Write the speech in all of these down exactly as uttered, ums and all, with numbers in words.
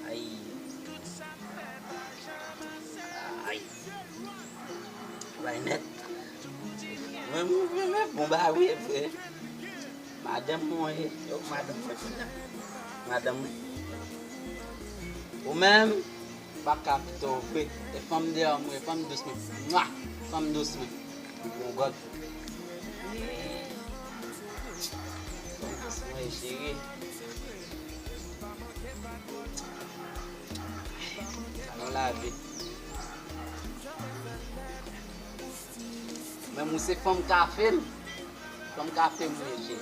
Ay. Ay. Bay nèt. Mwen, mwen, mwen, mwen, bon bagay wi, vre. Madanm mwen ye. Yo, madanm mwen. Madanm mwen. Ou menm, pa ka kite w vre. E fanm deyò mwen, fanm dous mwen. Mwa! Fanm dous mwen. Bon gòd. Fanm dous mwen, cheri. Alon lave. Men mwen se fanm kafe m. Fanm kafe m, mwen je.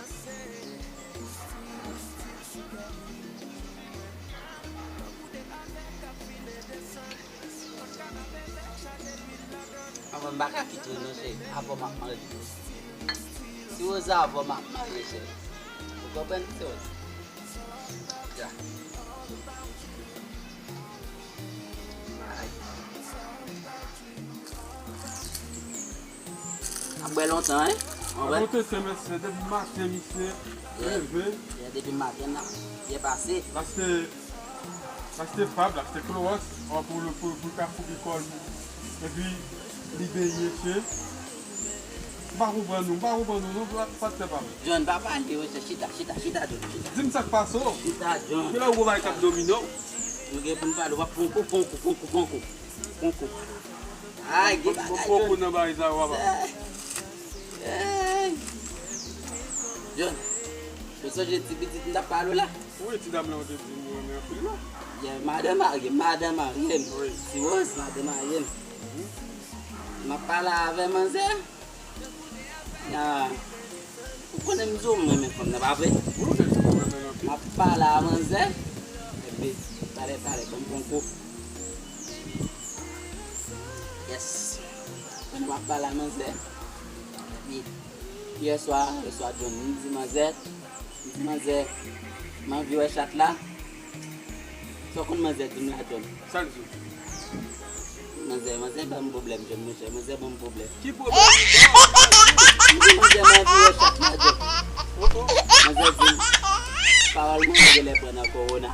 Anvan m pa ka kite w non, cheri. Avè w m ap marye. Si Rosa avè w m ap marye, cheri. Ou konprann, Rosa? Ya. Ay. Ap bwè lontan, en? Ap bwè lontan, se mesye, depi maten, misye leve. Yeah, depi maten, n ap byen pase. L achte, l achte fab, l achte klowòks, pou, pou, pou l ka kouvri kò l. Epi, li benyen, che. M pa konprann nou, m pa konprann nou, non, pa, pa t fè pa. John, pa pale, wi, chita, chita, chita, John, chita. Di m sa k pase w. Chita, John. Kilè ou wè bagay k ap domine w? Nou gen pou n pale, w ap pran kou, pran kou, pran kou, pran kou. Pran kou. Ay, gen bagay, John. Poko nan bagay sa yo, papa. Ay. John, ou sonje ti pitit m t ap pale w la? Wi, ti dam lan ou te di m ou renmen anpil la. Yeah, madan marye m, madan marye m. Wi. Ti Rose, madan marye m. M ap pale avè manzè. Ah, ou konnen m di w m renmen fanm nan, pa vre? Wi, ou te di m ou renmen l anpil. M ap pale a manzè. Epi, talè, talè, ban m pran kou. Yes. Pandan m ap pale a manzè, epi, yèswa, yèswa, John, m di manzè, m di manzè, m anvi wè chat la. Sa w konn manzè di m la, John? Sa l di w? Manzè, manzè ban m pwoblèm, John, monchè. Manzè ban m pwoblèm. Ki pwoblèm li ba w? M di manzè, m anvi wè chat la, John. Oh, oh. Manzè di m, pawòl mwen genlè pran nan kowona.